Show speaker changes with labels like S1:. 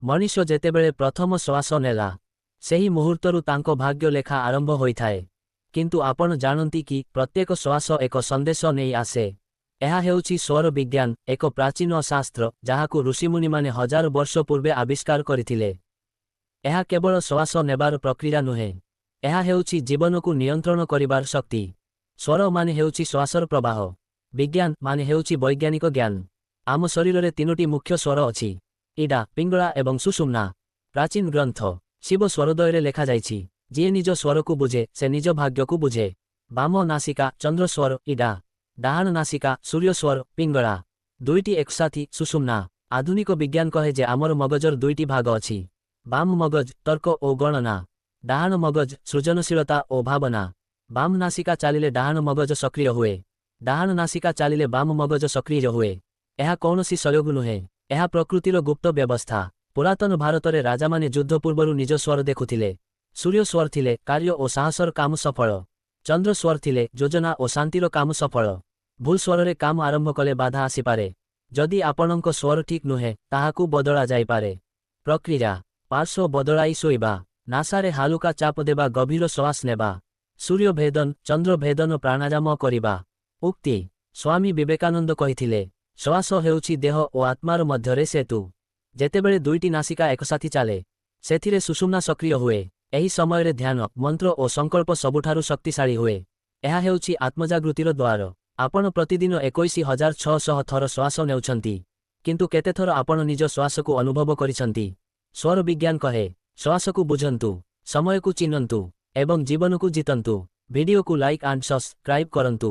S1: ମଣିଷ ଯେତେବେଳେ ପ୍ରଥମ ଶ୍ୱାସ ନେଲା, ସେହି ମୁହୂର୍ତ୍ତରୁ ତାଙ୍କ ଭାଗ୍ୟ ଲେଖା ଆରମ୍ଭ ହୋଇଥାଏ। କିନ୍ତୁ ଆପଣ ଜାଣନ୍ତି କି, ପ୍ରତ୍ୟେକ ଶ୍ୱାସ ଏକ ସନ୍ଦେଶ ନେଇ ଆସେ? ଏହା ହେଉଛି ସ୍ୱର ବିଜ୍ଞାନ, ଏକ ପ୍ରାଚୀନ ଶାସ୍ତ୍ର, ଯାହାକୁ ଋଷିମୁନିମାନେ ହଜାର ବର୍ଷ ପୂର୍ବେ ଆବିଷ୍କାର କରିଥିଲେ। ଏହା କେବଳ ଶ୍ୱାସ ନେବାର ପ୍ରକ୍ରିୟା ନୁହେଁ, ଏହା ହେଉଛି ଜୀବନକୁ ନିୟନ୍ତ୍ରଣ କରିବାର ଶକ୍ତି। ସ୍ୱର ମାନେ ହେଉଛି ଶ୍ୱାସର ପ୍ରବାହ। ବିଜ୍ଞାନ ମାନେ ହେଉଛି ବୈଜ୍ଞାନିକ ଜ୍ଞାନ। ଆମ ଶରୀରରେ ତିନୋଟି ମୁଖ୍ୟ ସ୍ୱର ଅଛି: ଇଡା, ପିଙ୍ଗଳା ଏବଂ ସୁଷୁମ୍ନା। ପ୍ରାଚୀନ ଗ୍ରନ୍ଥ ଶିବ ସ୍ୱରୋଦୟରେ ଲେଖାଯାଇଛି, ଯିଏ ନିଜ ସ୍ୱରକୁ ବୁଝେ, ସେ ନିଜ ଭାଗ୍ୟକୁ ବୁଝେ। ବାମ ନାସିକା ଚନ୍ଦ୍ରସ୍ୱର, ଇଡା। ଡାହାଣ ନାସିକା ସୂର୍ଯ୍ୟସ୍ୱର, ପିଙ୍ଗଳା। ଦୁଇଟି ଏକସାଥୀ ସୁଷୁମ୍ନା। ଆଧୁନିକ ବିଜ୍ଞାନ କହେ ଯେ ଆମର ମଗଜର ଦୁଇଟି ଭାଗ ଅଛି: ବାମ ମଗଜ, ତର୍କ ଓ ଗଣନା; ଡାହାଣ ମଗଜ, ସୃଜନଶୀଳତା ଓ ଭାବନା। ବାମ ନାସିକା ଚାଲିଲେ ଡାହାଣ ମଗଜ ସକ୍ରିୟ ହୁଏ। ଡାହାଣ ନାସିକା ଚାଲିଲେ ବାମ ମଗଜ ସକ୍ରିୟ ହୁଏ। ଏହା କୌଣସି ସଂଯୋଗ ନୁହେଁ, ଏହା ପ୍ରକୃତିର ଗୁପ୍ତ ବ୍ୟବସ୍ଥା। ପୁରାତନ ଭାରତରେ ରାଜାମାନେ ଯୁଦ୍ଧ ପୂର୍ବରୁ ନିଜ ସ୍ୱର ଦେଖୁଥିଲେ। ସୂର୍ଯ୍ୟ ସ୍ୱର ଥିଲେ କାର୍ଯ୍ୟ ଓ ସାହସର କାମ ସଫଳ। ଚନ୍ଦ୍ର ସ୍ୱର ଥିଲେ ଯୋଜନା ଓ ଶାନ୍ତିର କାମ ସଫଳ। ଭୁଲ ସ୍ୱରରେ କାମ ଆରମ୍ଭ କଲେ ବାଧା ଆସିପାରେ। ଯଦି ଆପଣଙ୍କ ସ୍ୱର ଠିକ୍ ନୁହେଁ, ତାହାକୁ ବଦଳା ଯାଇପାରେ। ପ୍ରକ୍ରିୟା: ପାର୍ଶ୍ୱ ବଦଳାଇ ଶୋଇବା, ନାସାରେ ହାଲୁକା ଚାପ ଦେବା, ଗଭୀର ଶ୍ୱାସ ନେବା, ସୂର୍ଯ୍ୟ ଭେଦନ, ଚନ୍ଦ୍ର ଭେଦନ ପ୍ରାଣାୟାମ କରିବା। ଉକ୍ତି: ସ୍ୱାମୀ ବିବେକାନନ୍ଦ କହିଥିଲେ, ଶ୍ୱାସ ହେଉଛି ଦେହ ଓ ଆତ୍ମାର ମଧ୍ୟରେ ସେତୁ। ଯେତେବେଳେ ଦୁଇଟି ନାସିକା ଏକସାଥୀ ଚାଲେ, ସେଥିରେ ସୁଷୁମ୍ନା ସକ୍ରିୟ ହୁଏ। ଏହି ସମୟରେ ଧ୍ୟାନ, ମନ୍ତ୍ର ଓ ସଂକଳ୍ପ ସବୁଠାରୁ ଶକ୍ତିଶାଳୀ ହୁଏ। ଏହା ହେଉଛି ଆତ୍ମଜାଗୃତିର ଦ୍ୱାର। ଆପଣ ପ୍ରତିଦିନ 21,600 ଥର ଶ୍ୱାସ ନେଉଛନ୍ତି। କିନ୍ତୁ କେତେଥର ଆପଣ ନିଜ ଶ୍ୱାସକୁ ଅନୁଭବ କରିଛନ୍ତି? ସ୍ୱର ବିଜ୍ଞାନ କହେ, ଶ୍ୱାସକୁ ବୁଝନ୍ତୁ, ସମୟକୁ ଚିହ୍ନନ୍ତୁ ଏବଂ ଜୀବନକୁ ଜିତନ୍ତୁ। ଭିଡିଓକୁ ଲାଇକ୍ ଆଣ୍ଡ ସବସ୍କ୍ରାଇବ୍ କରନ୍ତୁ।